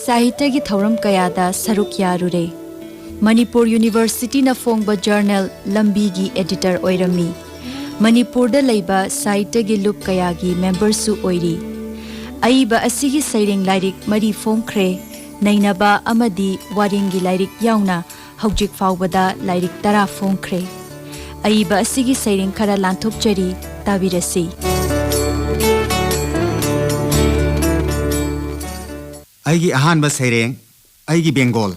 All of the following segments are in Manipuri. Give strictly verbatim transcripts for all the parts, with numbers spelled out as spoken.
ꯁꯥꯍꯤꯇ꯭ꯌꯒꯤ ꯊꯧꯔꯝ ꯀꯌꯥꯗ ꯁꯔꯨꯛ ꯌꯥꯔꯨꯔꯦ꯫ ꯃꯅꯤꯄꯨꯔ ꯌꯨꯅꯤꯚꯔꯁꯤꯇꯤꯅ ꯐꯣꯡꯕ ꯖꯔꯅꯦꯜ ꯂꯝꯕꯤꯒꯤ ꯑꯦꯗꯤꯇꯔ ꯑꯣꯏꯔꯝꯃꯤ꯫ ꯃꯅꯤꯄꯨꯔꯗ ꯂꯩꯕ ꯁꯥꯍꯤꯇ꯭ꯌꯒꯤ ꯂꯨꯞ ꯀꯌꯥꯒꯤ ꯃꯦꯝꯕꯔꯁꯨ ꯑꯣꯏꯔꯤ꯫ ꯑꯏꯕ ꯑꯁꯤꯒꯤ ꯁꯩꯔꯦꯡ ꯂꯥꯏꯔꯤꯛ ꯃꯔꯤ ꯐꯣꯡꯈ꯭ꯔꯦ꯫ ꯅꯩꯅꯕ ꯑꯃꯗꯤ ꯋꯥꯔꯦꯡꯒꯤ ꯂꯥꯏꯔꯤꯛ ꯌꯥꯎꯅ ꯍꯧꯖꯤꯛ ꯐꯥꯎꯕꯗ ꯂꯥꯏꯔꯤꯛ ꯇꯔꯥ ꯐꯣꯡꯈ꯭ꯔꯦ꯫ ꯑꯏꯕ ꯑꯁꯤꯒꯤ ꯁꯩꯔꯦꯡ ꯈꯔ ꯂꯥꯟꯊꯣꯛꯆꯔꯤ, ꯇꯥꯕꯤꯔꯁꯤ꯫ ꯑꯩꯒꯤ ꯑꯍꯥꯟꯕ ꯁꯩꯔꯦꯡ, ꯑꯩꯒꯤ ꯕꯦꯡꯒꯣꯜ꯫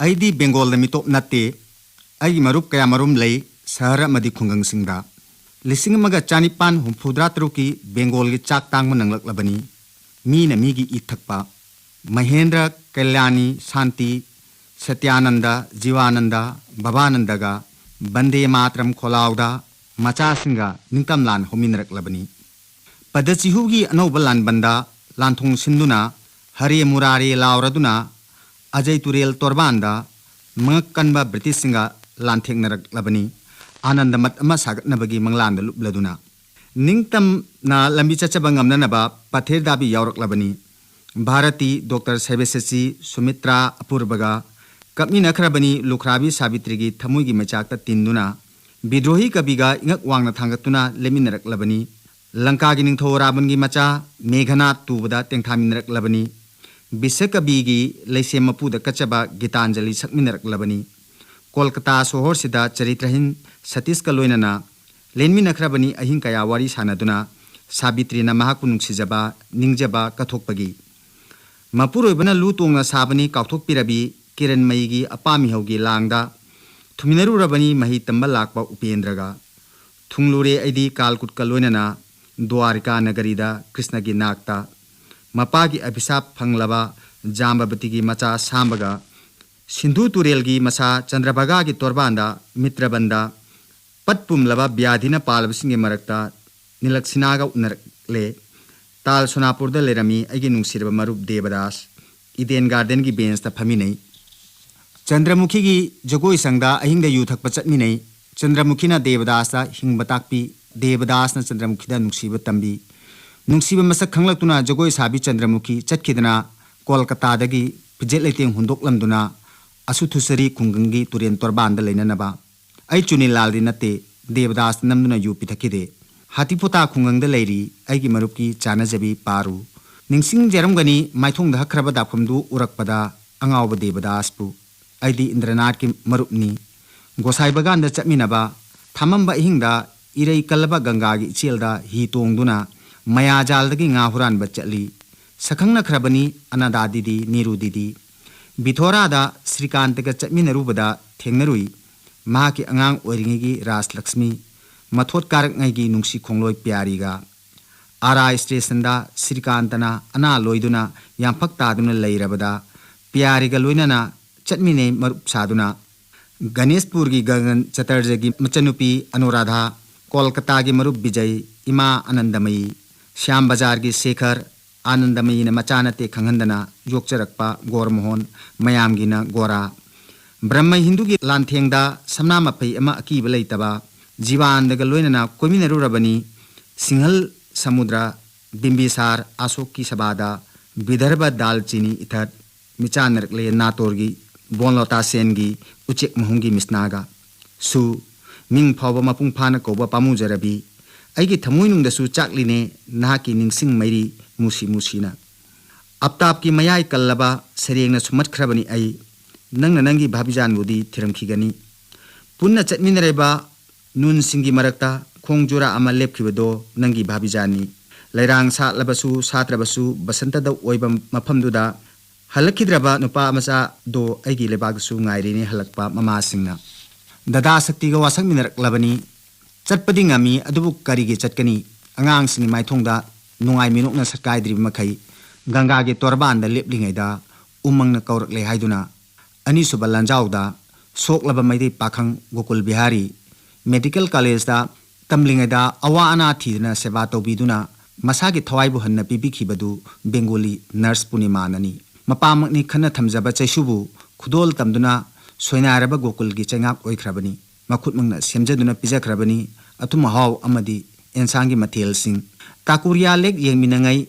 ꯑꯩꯗꯤ ꯕꯦꯡꯒꯣꯜꯗ ꯃꯤꯇꯣꯞ ꯅꯠꯇꯦ꯫ ꯑꯩꯒꯤ ꯃꯔꯨꯞ ꯀꯌꯥ ꯃꯔꯨꯝ ꯂꯩ ꯁꯍꯔ ꯑꯃꯗꯤ ꯈꯨꯡꯒꯪꯁꯤꯡꯗ꯫ ꯂꯤꯁꯤꯡ ꯑꯃꯒ ꯆꯥꯅꯤꯄꯥꯟ ꯍꯨꯝꯐꯨꯇꯔꯥ ꯇꯔꯨꯛꯀꯤ ꯕꯦꯡꯒꯣꯜꯒꯤ ꯆꯥꯛ ꯇꯥꯡꯕ ꯅꯪꯂꯛꯂꯕꯅꯤ꯫ ꯃꯤꯅ ꯃꯤꯒꯤ ꯏ ꯊꯛꯄ꯫ ꯃꯍꯦꯟꯗ꯭ꯔ, ꯀꯜꯌꯥꯅꯤ, ꯁꯥꯟꯇꯤ, ꯁꯇ꯭ꯌꯥꯅꯟꯗ, ꯖꯤꯋꯥꯅꯟꯗ, ꯕꯕꯥꯅꯟꯗꯒ ꯕꯟꯗꯦ ꯃꯥꯇ꯭ꯔꯝ ꯈꯣꯜꯂꯥꯎꯗ ꯃꯆꯥꯁꯤꯡꯒ ꯅꯤꯡꯇꯝ ꯂꯥꯟ ꯍꯧꯃꯤꯟꯅꯔꯛꯂꯕꯅꯤ꯫ ꯄꯗꯆꯤꯍꯨꯒꯤ ꯑꯅꯧꯕ ꯂꯥꯟꯕꯟꯗ ꯂꯥꯟꯊꯣꯡ ꯁꯤꯟꯗꯨꯅ ꯍꯔꯦ ꯃꯨꯔꯥꯔꯦ ꯂꯥꯎꯔꯗꯨꯅ ꯑꯖꯩ ꯇꯨꯔꯦꯜ ꯇꯣꯔꯕꯥꯟꯗ ꯃꯉꯛ ꯀꯟꯕ ꯕ꯭ꯔꯤꯇꯤꯁꯁꯤꯡꯒ ꯂꯥꯟꯊꯦꯡꯅꯔꯛꯂꯕꯅꯤ꯫ ꯑꯥꯅꯟꯗ ꯃꯠ ꯑꯃ ꯁꯥꯒꯠꯅꯕꯒꯤ ꯃꯪꯂꯥꯟꯗ ꯂꯨꯞꯂꯗꯨꯅ꯫ ꯅꯤꯡꯇꯝꯅ ꯂꯝꯕꯤ ꯆꯠꯆꯕ ꯉꯝꯅꯅꯕ ꯄꯊꯦꯔ ꯗꯥꯕꯤ ꯌꯥꯎꯔꯛꯂꯕꯅꯤ꯫ ꯚꯥꯔꯇꯤ, ꯗꯣꯛꯇꯔ ꯁꯩꯕꯁꯆꯤ, ꯁꯨꯃꯤꯇ꯭ꯔꯥ, ꯑꯄꯨꯔꯕꯒ ꯀꯞꯃꯤꯟꯅꯈ꯭ꯔꯕꯅꯤ꯫ ꯂꯨꯈ꯭ꯔꯥꯕꯤ ꯁꯥꯕꯤꯇ꯭ꯔꯤꯒꯤ ꯊꯃꯣꯏꯒꯤ ꯃꯩꯆꯥꯛꯇ ꯇꯤꯟꯗꯨꯅ ꯕꯤꯗ꯭ꯔꯣꯍꯤ ꯀꯕꯤꯒ ꯏꯉꯛ ꯋꯥꯡꯅ ꯊꯥꯡꯒꯠꯇꯨꯅ ꯂꯦꯞꯃꯤꯟꯅꯔꯛꯂꯕꯅꯤ꯫ ꯂꯪꯀꯥꯒꯤ ꯅꯤꯡꯊꯧ ꯔꯥꯕꯟꯒꯤ ꯃꯆꯥ ꯃꯦꯘꯅꯥꯊ ꯇꯨꯕꯗ ꯇꯦꯡꯊꯥꯃꯤꯟꯅꯔꯛꯂꯕꯅꯤ꯫ ꯕꯤꯁꯀꯕꯤꯒꯤ ꯂꯩꯁꯦꯝ ꯃꯄꯨꯗ ꯀꯠꯆꯕ ꯒꯤꯇꯥꯟꯖꯂꯤ ꯁꯛꯃꯤꯟꯅꯔꯛꯂꯕꯅꯤ꯫ ꯀꯣꯜꯀꯇꯥ ꯁꯣꯍꯣꯔꯁꯤꯗ ꯆꯔꯤꯇ꯭ꯔꯍꯤꯟ ꯁꯇꯤꯁꯀ ꯂꯣꯏꯅꯅ ꯂꯦꯟꯃꯤꯟꯅꯈ꯭ꯔꯕꯅꯤ꯫ ꯑꯍꯤꯡ ꯀꯌꯥ ꯋꯥꯔꯤ ꯁꯥꯟꯅꯗꯨꯅ ꯁꯥꯕꯤꯇ꯭ꯔꯤꯅ ꯃꯍꯥꯛꯄꯨ ꯅꯨꯡꯁꯤꯖꯕ, ꯅꯤꯡꯖꯕ ꯀꯠꯊꯣꯛꯄꯒꯤ꯫ ꯃꯄꯨꯔꯣꯏꯕꯅ ꯂꯨ ꯇꯣꯡꯅ ꯁꯥꯕꯅꯤ ꯀꯥꯎꯊꯣꯛꯄꯤꯔꯕꯤ ꯀꯤꯔꯟꯃꯌꯤꯒꯤ ꯑꯄꯥꯝꯃꯤꯍꯧꯒꯤ ꯂꯥꯡꯗ ꯊꯨꯃꯤꯟꯅꯔꯨꯔꯕꯅꯤ ꯃꯍꯩ ꯇꯝꯕ ꯂꯥꯛꯄ ꯎꯄꯦꯟꯗ꯭ꯔꯒ꯫ ꯊꯨꯡꯂꯨꯔꯦ ꯑꯩꯗꯤ ꯀꯥꯜꯀꯨꯠꯀ ꯂꯣꯏꯅꯅ ꯗ꯭ꯋꯥꯔꯤꯀꯥ ꯅꯒꯔꯤꯗ ꯀ꯭ꯔꯤꯁꯅꯒꯤ ꯅꯥꯛꯇ꯫ ꯃꯄꯥꯒꯤ ꯑꯚꯤꯁꯥꯞ ꯐꯪꯂꯕ ꯖꯥꯝꯕꯕꯇꯤꯒꯤ ꯃꯆꯥ ꯁꯥꯝꯕꯒ ꯁꯤꯟꯙꯨ ꯇꯨꯔꯦꯜꯒꯤ ꯃꯁꯥ ꯆꯟꯗ꯭ꯔꯚꯥꯒꯥꯒꯤ ꯇꯣꯔꯕꯥꯟꯗ ꯃꯤꯇ꯭ꯔꯕꯟꯗ ꯄꯠ ꯄꯨꯝꯂꯕ ꯕ꯭ꯌꯥꯙꯤꯅ ꯄꯥꯜꯂꯕꯁꯤꯡꯒꯤ ꯃꯔꯛꯇ ꯅꯤꯂꯛꯁꯤꯅꯥꯒ ꯎꯅꯔꯛꯂꯦ꯫ ꯇꯥꯜ ꯁꯣꯅꯥꯄꯨꯔꯗ ꯂꯩꯔꯝꯃꯤ ꯑꯩꯒꯤ ꯅꯨꯡꯁꯤꯔꯕ ꯃꯔꯨꯞ ꯗꯦꯕꯗꯥꯁ꯫ ꯏꯗꯦꯟ ꯒꯥꯔꯗꯦꯟꯒꯤ ꯕꯦꯟꯁꯇ ꯐꯝꯃꯤꯟꯅꯩ꯫ ꯆꯟꯗ꯭ꯔꯃꯨꯈꯤꯒꯤ ꯖꯒꯣꯏ ꯁꯪꯗ ꯑꯍꯤꯡꯗ ꯌꯨ ꯊꯛꯄ ꯆꯠꯃꯤꯟꯅꯩ꯫ ꯆꯟꯗ꯭ꯔꯃꯨꯈꯤꯅ ꯗꯦꯕꯗꯥꯁꯇ ꯍꯤꯡꯕ ꯇꯥꯛꯄꯤ꯫ ꯗꯦꯕꯗꯥꯁꯅ ꯆꯟꯗ꯭ꯔꯃꯨꯈꯤꯗ ꯅꯨꯡꯁꯤꯕ ꯇꯝꯕꯤ꯫ ꯅꯨꯡꯁꯤꯕ ꯃꯁꯛ ꯈꯪꯂꯛꯇꯨꯅ ꯖꯒꯣꯏ ꯁꯥꯕꯤ ꯆꯟꯗ꯭ꯔꯃꯨꯈꯤ ꯆꯠꯈꯤꯗꯅ ꯀꯣꯜꯀꯇꯥꯗꯒꯤ ꯐꯤꯖꯦꯠ ꯂꯩꯇꯦꯡ ꯍꯨꯟꯗꯣꯛꯂꯝꯗꯨꯅ ꯑꯁꯨꯊꯨꯁꯔꯤ ꯈꯨꯡꯒꯪꯒꯤ ꯇꯨꯔꯦꯟ ꯇꯣꯔꯕꯥꯟꯗ ꯂꯩꯅꯅꯕ꯫ ꯑꯩ ꯆꯨꯅꯤꯂꯥꯜꯗꯤ ꯅꯠꯇꯦ, ꯗꯦꯕꯗꯥꯁ ꯅꯝꯗꯨꯅ ꯌꯨ ꯄꯤꯊꯛꯈꯤꯗꯦ꯫ ꯍꯥꯇꯤꯄꯣꯇꯥ ꯈꯨꯡꯒꯪꯗ ꯂꯩꯔꯤ ꯑꯩꯒꯤ ꯃꯔꯨꯞꯀꯤ ꯆꯥꯅꯖꯕꯤ ꯄꯥꯔꯨ꯫ ꯅꯤꯡꯁꯤꯡꯖꯔꯝꯒꯅꯤ, ꯃꯥꯏꯊꯣꯡꯗ ꯍꯛꯈ꯭ꯔꯕ ꯗꯥꯛꯐꯝꯗꯨ ꯎꯔꯛꯄꯗ ꯑꯉꯥꯎꯕ ꯗꯦꯕꯗꯥꯁꯄꯨ꯫ ꯑꯩꯗꯤ ꯏꯟꯗ꯭ꯔꯅꯥꯠꯀꯤ ꯃꯔꯨꯞꯅꯤ꯫ ꯒꯣꯁꯥꯏ ꯕꯒꯥꯟꯗ ꯆꯠꯃꯤꯟꯅꯕ, ꯊꯥꯃꯝꯕ ꯑꯍꯤꯡꯗ ꯏꯔꯩ ꯀꯜꯂꯕ ꯒꯪꯒꯥꯒꯤ ꯏꯆꯦꯜꯗ ꯍꯤ ꯇꯣꯡꯗꯨꯅ ꯃꯌꯥꯖꯥꯜꯗꯒꯤ ꯉꯥ ꯍꯨꯔꯥꯟꯕ ꯆꯠꯂꯤ꯫ ꯁꯛꯈꯪꯅꯈ꯭ꯔꯕꯅꯤ ꯑꯅꯥꯗꯥ ꯗꯤꯗꯤ, ꯅꯤꯔꯨ ꯗꯤꯗꯤ꯫ ꯕꯤꯊꯣꯔꯥꯗ ꯁ꯭ꯔꯤꯀꯥꯟꯇꯒ ꯆꯠꯃꯤꯟꯅꯔꯨꯕꯗ ꯊꯦꯡꯅꯔꯨꯏ꯫ ꯃꯍꯥꯛꯀꯤ ꯑꯉꯥꯡ ꯑꯣꯏꯔꯤꯉꯩꯒꯤ ꯔꯥꯖ ꯂꯛꯁꯃꯤ, ꯃꯊꯣꯠ ꯀꯥꯔꯛꯉꯩꯒꯤ ꯅꯨꯡꯁꯤ ꯈꯣꯡꯂꯣꯏ ꯄ꯭ꯌꯥꯔꯤꯒ꯫ ꯑꯥꯔꯥ ꯁ꯭ꯇꯦꯁꯟꯗ ꯁ꯭ꯔꯤꯀꯥꯟꯇꯅ ꯑꯅꯥ ꯂꯣꯏꯗꯨꯅ ꯌꯥꯝꯐꯛ ꯇꯥꯗꯨꯅ ꯂꯩꯔꯕꯗ ꯄ꯭ꯌꯥꯔꯤꯒ ꯂꯣꯏꯅꯅ ꯆꯠꯃꯤꯟꯅꯩ ꯃꯔꯨꯞ ꯁꯥꯗꯨꯅ꯫ ꯒꯅꯦꯁꯄꯨꯔꯒꯤ ꯒꯒꯟ ꯆꯇꯔꯖꯒꯤ ꯃꯆꯟꯅꯨꯄꯤ ꯑꯅꯨꯔꯥꯙꯥ, ꯀꯣꯜꯀꯇꯥꯒꯤ ꯃꯔꯨꯞ ꯕꯤꯖꯩ, ꯏꯃꯥ ꯑꯅꯟꯗꯃꯌꯤ, ꯁ꯭ꯌꯥꯝ ꯕꯖꯥꯔꯒꯤ ꯁꯦꯈꯔ, ꯑꯥꯅꯟꯗꯃꯌꯤꯅ ꯃꯆꯥ ꯅꯠꯇꯦ ꯈꯪꯍꯟꯗꯅ ꯌꯣꯛꯆꯔꯛꯄ ꯒꯣꯔꯃꯣꯍꯣꯟ, ꯃꯌꯥꯝꯒꯤꯅ ꯒꯣꯔꯥ꯫ ꯕ꯭ꯔꯍꯃ ꯍꯤꯟꯗꯨꯒꯤ ꯂꯥꯟꯊꯦꯡꯗ ꯁꯝꯅꯥ ꯃꯐꯩ ꯑꯃ ꯑꯀꯤꯕ ꯂꯩꯇꯕ ꯖꯤꯋꯥꯟꯗꯒ ꯂꯣꯏꯅꯅ ꯀꯣꯏꯃꯤꯟꯅꯔꯨꯔꯕꯅꯤ꯫ ꯁꯤꯡꯍꯜ ꯁꯃꯨꯗ꯭ꯔ, ꯕꯤꯝꯕꯤꯁꯥꯔ, ꯑꯁꯣꯛꯀꯤ ꯁꯚꯥꯗ, ꯕꯤꯗꯔꯚ ꯗꯥꯜ ꯆꯤꯅꯤ ꯏꯊꯠ, ꯃꯤꯆꯥꯟꯅꯔꯛꯂꯦ ꯅꯥꯇꯣꯔꯒꯤ ꯕꯣꯟꯂꯣꯇꯥ ꯁꯦꯟꯒꯤ ꯎꯆꯦꯛ ꯃꯍꯨꯝꯒꯤ ꯃꯤꯁꯅꯥꯒ꯫ ꯁꯨ, ꯃꯤꯡ ꯐꯥꯎꯕ ꯃꯄꯨꯡ ꯐꯥꯅ ꯀꯧꯕ ꯄꯥꯝꯃꯨꯖꯔꯕꯤ, ꯑꯩꯒꯤ ꯊꯃꯣꯏꯅꯨꯡꯗꯁꯨ ꯆꯥꯛꯂꯤꯅꯦ ꯅꯍꯥꯛꯀꯤ ꯅꯤꯡꯁꯤꯡ ꯃꯩꯔꯤ ꯃꯨꯁꯤ ꯃꯨꯁꯤꯅ꯫ ꯑꯞꯇꯥꯞꯀꯤ ꯃꯌꯥꯏ ꯀꯜꯂꯕ ꯁꯩꯔꯦꯡꯅ ꯁꯨꯝꯍꯠꯈ꯭ꯔꯕꯅꯤ ꯑꯩ, ꯅꯪꯅ ꯅꯪꯒꯤ ꯚꯥꯕꯤꯖꯥꯟꯕꯨꯗꯤ ꯊꯤꯔꯝꯈꯤꯒꯅꯤ꯫ ꯄꯨꯟꯅ ꯆꯠꯃꯤꯟꯅꯔꯤꯕ ꯅꯨꯟꯁꯤꯡꯒꯤ ꯃꯔꯛꯇ ꯈꯣꯡ ꯖꯨꯔꯥ ꯑꯃ ꯂꯦꯞꯈꯤꯕꯗꯣ ꯅꯪꯒꯤ ꯚꯥꯕꯤꯖꯥꯟꯅꯤ꯫ ꯂꯩꯔꯥꯡ ꯁꯥꯠꯂꯕꯁꯨ ꯁꯥꯠꯇ꯭ꯔꯕꯁꯨ ꯕꯁꯟꯇꯗ ꯑꯣꯏꯕ ꯃꯐꯝꯗꯨꯗ ꯍꯜꯂꯛꯈꯤꯗ꯭ꯔꯕ ꯅꯨꯄꯥ ꯃꯆꯥꯗꯣ ꯑꯩꯒꯤ ꯂꯩꯕꯥꯛꯇꯁꯨ ꯉꯥꯏꯔꯤꯅꯦ ꯍꯜꯂꯛꯄ ꯃꯃꯥꯁꯤꯡꯅ꯫ ꯗꯗꯥ ꯁꯛꯇꯤꯒ ꯋꯥꯁꯛꯃꯤꯟꯅꯔꯛꯂꯕꯅꯤ꯫ ꯆꯠꯄꯗꯤ ꯉꯝꯃꯤ, ꯑꯗꯨꯕꯨ ꯀꯔꯤꯒꯤ ꯆꯠꯀꯅꯤ? ꯑꯉꯥꯡꯁꯤꯡꯒꯤ ꯃꯥꯏꯊꯣꯡꯗ ꯅꯨꯡꯉꯥꯏ ꯃꯤꯅꯣꯛꯅ ꯁꯛꯀꯥꯏꯗ꯭ꯔꯤꯕ ꯃꯈꯩ ꯒꯪꯒꯥꯒꯤ ꯇꯣꯔꯕꯥꯟꯗ ꯂꯦꯞꯂꯤꯉꯩꯗ ꯎꯃꯪꯅ ꯀꯧꯔꯛꯂꯦ ꯍꯥꯏꯗꯨꯅ ꯑꯅꯤꯁꯨꯕ ꯂꯥꯟꯖꯥꯎꯗ ꯁꯣꯛꯂꯕ ꯃꯩꯇꯩ ꯄꯥꯈꯪ ꯒꯣꯀꯨꯜ ꯕꯤꯍꯥꯔꯤ ꯃꯦꯗꯤꯀꯦꯜ ꯀꯣꯂꯦꯖꯇ ꯇꯝꯂꯤꯉꯩꯗ ꯑꯋꯥ ꯑꯅꯥ ꯊꯤꯗꯅ ꯁꯦꯕꯥ ꯇꯧꯕꯤꯗꯨꯅ ꯃꯁꯥꯒꯤ ꯊꯋꯥꯏꯕꯨ ꯍꯟꯅ ꯄꯤꯕꯤꯈꯤꯕꯗꯨ ꯕꯦꯡꯒꯣꯂꯤ ꯅꯔꯁ ꯄꯨꯔꯅꯤꯃꯥꯅꯅꯤ꯫ ꯃꯄꯥꯃꯛꯅꯤ ꯈꯟꯅ ꯊꯝꯖꯕ ꯆꯩꯁꯨꯕꯨ ꯈꯨꯗꯣꯜ ꯇꯝꯗꯨꯅ ꯁꯣꯏꯅꯥꯏꯔꯕ ꯒꯣꯀꯨꯜꯒꯤ ꯆꯩꯉꯥꯛ ꯑꯣꯏꯈ꯭ꯔꯕꯅꯤ꯫ ꯃꯈꯨꯠꯃꯛꯅ ꯁꯦꯝꯖꯗꯨꯅ ꯄꯤꯖꯈ꯭ꯔꯕꯅꯤ꯫ ꯑꯊꯨꯝ ꯑꯍꯥꯎ ꯑꯃꯗꯤ ꯑꯦꯟꯁꯥꯡꯒꯤ ꯃꯊꯦꯜꯁꯤꯡ꯫ ꯇꯥꯀꯨꯔꯤꯌꯥ ꯂꯦꯛ ꯌꯦꯡꯃꯤꯟꯅꯉꯩ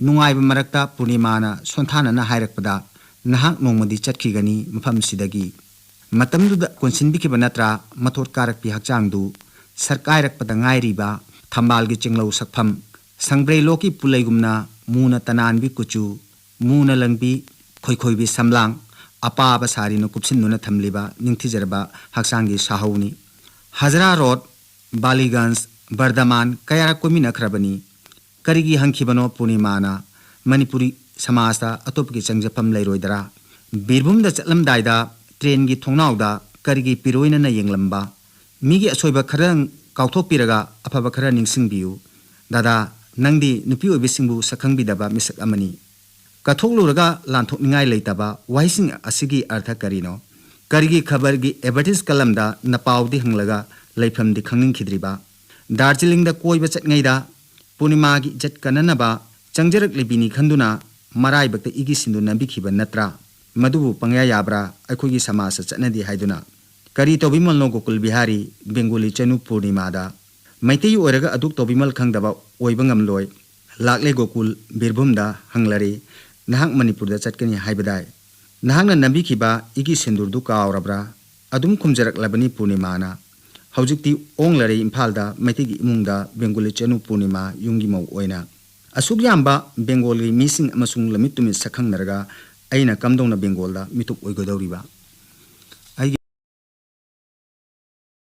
ꯅꯨꯡꯉꯥꯏꯕ ꯃꯔꯛꯇ ꯄꯨꯔꯅꯤꯃꯥꯅ ꯁꯣꯟꯊꯥꯅꯅ ꯍꯥꯏꯔꯛꯄꯗ, "ꯅꯍꯥꯛ ꯅꯣꯡꯃꯗꯤ ꯆꯠꯈꯤꯒꯅꯤ ꯃꯐꯝꯁꯤꯗꯒꯤ꯫ ꯃꯇꯝꯗꯨꯗ ꯀꯣꯟꯁꯤꯟꯕꯤꯈꯤꯕ ꯅꯠꯇ꯭ꯔꯥ ꯃꯊꯣꯠ ꯀꯥꯔꯛꯄꯤ ꯍꯛꯆꯥꯡꯗꯨ, ꯁꯛ ꯀꯥꯏꯔꯛꯄꯗ ꯉꯥꯏꯔꯤꯕ ꯊꯝꯕꯥꯜꯒꯤ ꯆꯤꯡꯂꯧ ꯁꯛꯐꯝ, ꯁꯪꯕ꯭ꯔꯩ ꯂꯣꯛꯀꯤ ꯄꯨꯂꯩꯒꯨꯝꯅ ꯃꯨꯅ ꯇꯅꯥꯟꯕꯤ ꯀꯨꯆꯨ, ꯃꯨꯅ ꯂꯪꯕꯤ ꯈꯣꯏꯈꯣꯏꯕꯤ ꯁꯝꯂꯥꯡ, ꯑꯄꯥꯕ ꯁꯥꯔꯤꯅ ꯀꯨꯞꯁꯤꯟꯗꯨꯅ ꯊꯝꯂꯤꯕ ꯅꯤꯡꯊꯤꯖꯔꯕ ꯍꯛꯆꯥꯡꯒꯤ ꯁꯥꯍꯧꯅꯤ꯫ ꯍꯖꯔꯥ ꯔꯣꯗ, ꯕꯥꯂꯤꯒꯟꯖ, ꯕꯔꯗꯃꯥꯟ ꯀꯌꯥꯔꯛ ꯀꯣꯏꯃꯤꯟꯅꯈ꯭ꯔꯕꯅꯤ꯫ ꯀꯔꯤꯒꯤ ꯍꯪꯈꯤꯕꯅꯣ ꯄꯨꯔꯅꯤꯃꯥꯅ? ꯃꯅꯤꯄꯨꯔꯤ ꯁꯃꯥꯖꯇ ꯑꯇꯣꯞꯄꯒꯤ ꯆꯪꯖꯐꯝ ꯂꯩꯔꯣꯏꯗ꯭ꯔꯥ? ꯕꯤꯔꯚꯨꯝꯗ ꯆꯠꯂꯝꯗꯥꯏꯗ ꯇ꯭ꯔꯦꯟꯒꯤ ꯊꯣꯡꯅꯥꯎꯗ ꯀꯔꯤꯒꯤ ꯄꯤꯔꯣꯏꯅꯅ ꯌꯦꯡꯂꯝꯕ? ꯃꯤꯒꯤ ꯑꯁꯣꯏꯕ ꯈꯔ ꯀꯥꯎꯊꯣꯛꯄꯤꯔꯒ ꯑꯐꯕ ꯈꯔ ꯅꯤꯡꯁꯤꯡꯕꯤꯌꯨ꯫ ꯗꯥꯗꯥ, ꯅꯪꯗꯤ ꯅꯨꯄꯤ ꯑꯣꯏꯕꯤꯁꯤꯡꯕꯨ ꯁꯛꯈꯪꯕꯤꯗꯕ ꯃꯤꯁꯛ ꯑꯃꯅꯤ꯫ ꯀꯠꯊꯣꯛꯂꯨꯔꯒ ꯂꯥꯟꯊꯣꯛꯅꯤꯡꯉꯥꯏ ꯂꯩꯇꯕ ꯋꯥꯍꯩꯁꯤꯡ ꯑꯁꯤꯒꯤ ꯑꯔꯊ ꯀꯔꯤꯅꯣ? ꯀꯔꯤꯒꯤ ꯈꯕꯔꯒꯤ ꯑꯦꯗꯚꯔꯇꯤꯁ ꯀꯂꯝꯗ ꯅꯄꯥꯎꯗꯤ ꯍꯪꯂꯒ ꯂꯩꯐꯝꯗꯤ ꯈꯪꯅꯤꯡꯈꯤꯗ꯭ꯔꯤꯕ? ꯗꯥꯔꯖꯤꯂꯤꯡꯗ ꯀꯣꯏꯕ ꯆꯠꯉꯩꯗ ꯄꯨꯔꯅꯤꯃꯥꯒꯤ ꯏꯖꯠ ꯀꯟꯅꯅꯕ ꯆꯪꯖꯔꯛꯂꯤꯕꯤꯅꯤ ꯈꯟꯗꯨꯅ ꯃꯔꯥꯏꯕꯛꯇ ꯏꯒꯤ ꯁꯤꯟꯗꯨ ꯅꯝꯕꯤꯈꯤꯕ ꯅꯠꯇ꯭ꯔꯥ? ꯃꯗꯨꯕꯨ ꯄꯪꯌꯥ ꯌꯥꯕ꯭ꯔꯥ? ꯑꯩꯈꯣꯏꯒꯤ ꯁꯃꯥꯖꯇ ꯆꯠꯅꯗꯦ ꯍꯥꯏꯗꯨꯅ꯫ ꯀꯔꯤ ꯇꯧꯕꯤꯃꯜꯅꯣ ꯒꯣꯀꯨꯜ ꯕꯤꯍꯥꯔꯤ, ꯕꯦꯡꯒꯣꯂꯤ ꯆꯅꯨ ꯄꯨꯔꯅꯤꯃꯥꯗ? ꯃꯩꯇꯩ ꯑꯣꯏꯔꯒ ꯑꯗꯨꯛ ꯇꯧꯕꯤꯃꯜ ꯈꯪꯗꯕ ꯑꯣꯏꯕ ꯉꯝꯂꯣꯏ꯫ ꯂꯥꯛꯂꯦ ꯒꯣꯀꯨꯜ, ꯕꯤꯔꯚꯨꯝꯗ ꯍꯪꯂꯔꯦ, "ꯅꯍꯥꯛ ꯃꯅꯤꯄꯨꯔꯗ ꯆꯠꯀꯅꯤ ꯍꯥꯏꯕꯗꯥꯏ? ꯅꯍꯥꯛꯅ ꯅꯝꯕꯤꯈꯤꯕ ꯏꯒꯤ ꯁꯦꯟꯗꯨꯔꯗꯨ ꯀꯥꯎꯔꯕ꯭ꯔꯥ?" ꯑꯗꯨꯝ ꯈꯨꯝꯖꯔꯛꯂꯕꯅꯤ ꯄꯨꯔꯅꯤꯃꯥꯅ꯫ ꯍꯧꯖꯤꯛꯇꯤ ꯑꯣꯡꯂꯔꯦ ꯏꯝꯐꯥꯜꯗ ꯃꯩꯇꯩꯒꯤ ꯏꯃꯨꯡꯗ ꯕꯦꯡꯒꯣꯂꯤ ꯆꯅꯨ ꯄꯨꯔꯅꯤꯃꯥ ꯌꯨꯝꯒꯤ ꯃꯧ ꯑꯣꯏꯅ꯫ ꯑꯁꯨꯛ ꯌꯥꯝꯕ ꯕꯦꯡꯒꯣꯜꯒꯤ ꯃꯤꯁꯤꯡ ꯑꯃꯁꯨꯡ ꯂꯝꯃꯤꯠ ꯇꯨꯃꯤꯠ ꯁꯛꯈꯪꯅꯔꯒ ꯑꯩꯅ ꯀꯝꯗꯧꯅ ꯕꯦꯡꯒꯣꯜꯗ ꯃꯤꯇꯣꯞ ꯑꯣꯏꯒꯗꯧꯔꯤꯕ?